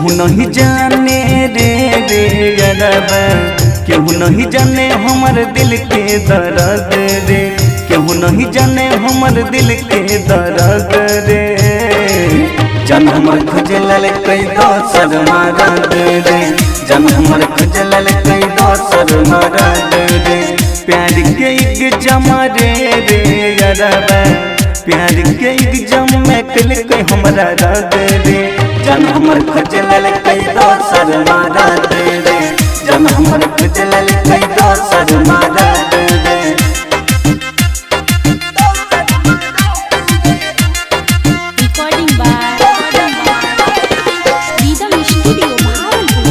केहू नहीं जाने रे रे यारबा, केहू नहीं जाने हमर दिल के दर्द रे, केहू नहीं जाने हमर दिल के दर्द रे। जन हमर खुजलल कई दोसर मरद रे, जन हमर खुजलल कई दोसर मरद रे। प्यार के एग्जाम रे रे यारबा, प्यार के एग्जाम में कल हमरा रद रे। जन हमर खुजलल कई दोसर मरद रे, जन हमर खुजलल कई दोसर मरद रे। Recording by Rhythm Studio Bhagalpur.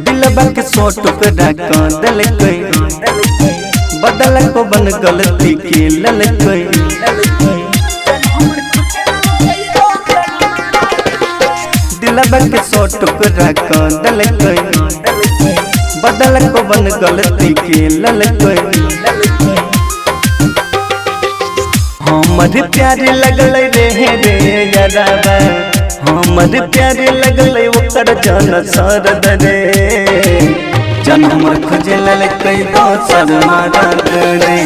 दिलबा के सौ टुकड़ा कर देलकै, बदल को बन गलती के ललकै। दिलबा के सौ टुकड़ा कर देलकै, बदल को बन गलती के ललकै। हमर प्यार लगल रे रे यारबा, हमर प्यार लगल ओकर जन सरद रे। जन हमर खुजलल कई दोसर मरद रे,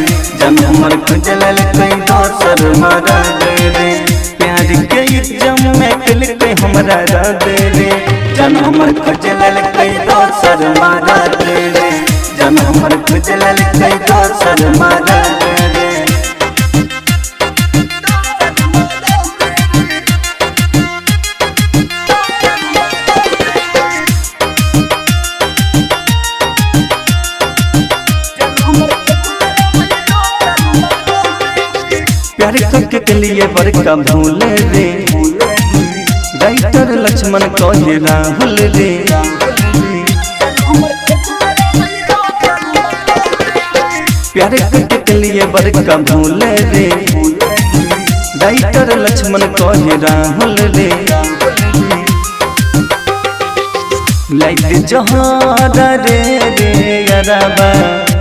जन हमर खुजलल कई दोसर मरद रे। प्यार के एग्जाम में कलकै हमरा रद रे, जन हमर खुजलल कई दोसर मरद रे, जन हमर खुजलल कई दोसर मरद रे। प्यार करके के लिए बड़का भूल रे, राइटर लक्ष्मण कहे राहुल रे। प्यार करके के लिए बड़का भूल रे, राइटर लक्ष्मण कहे राहुल रे। लाइट जहर रे रे यारबा,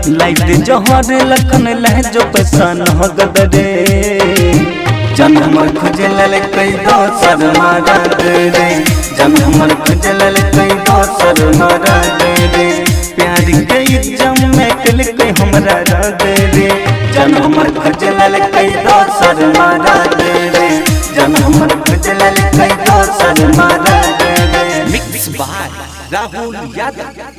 लाइट जहर लखन लह जो पैसा नगद रे। जन हमर खुजलल कई दोसर मरद रे, जन हमर खुजलल कई दोसर मरद रे। प्यार के एग्जाम में कलकै हमरा रद रे, जन हमर खुजलल कई दोसर मरद रे, जन हमर खुजलल कई दोसर मरद रे। Mix by Rahul Yadav.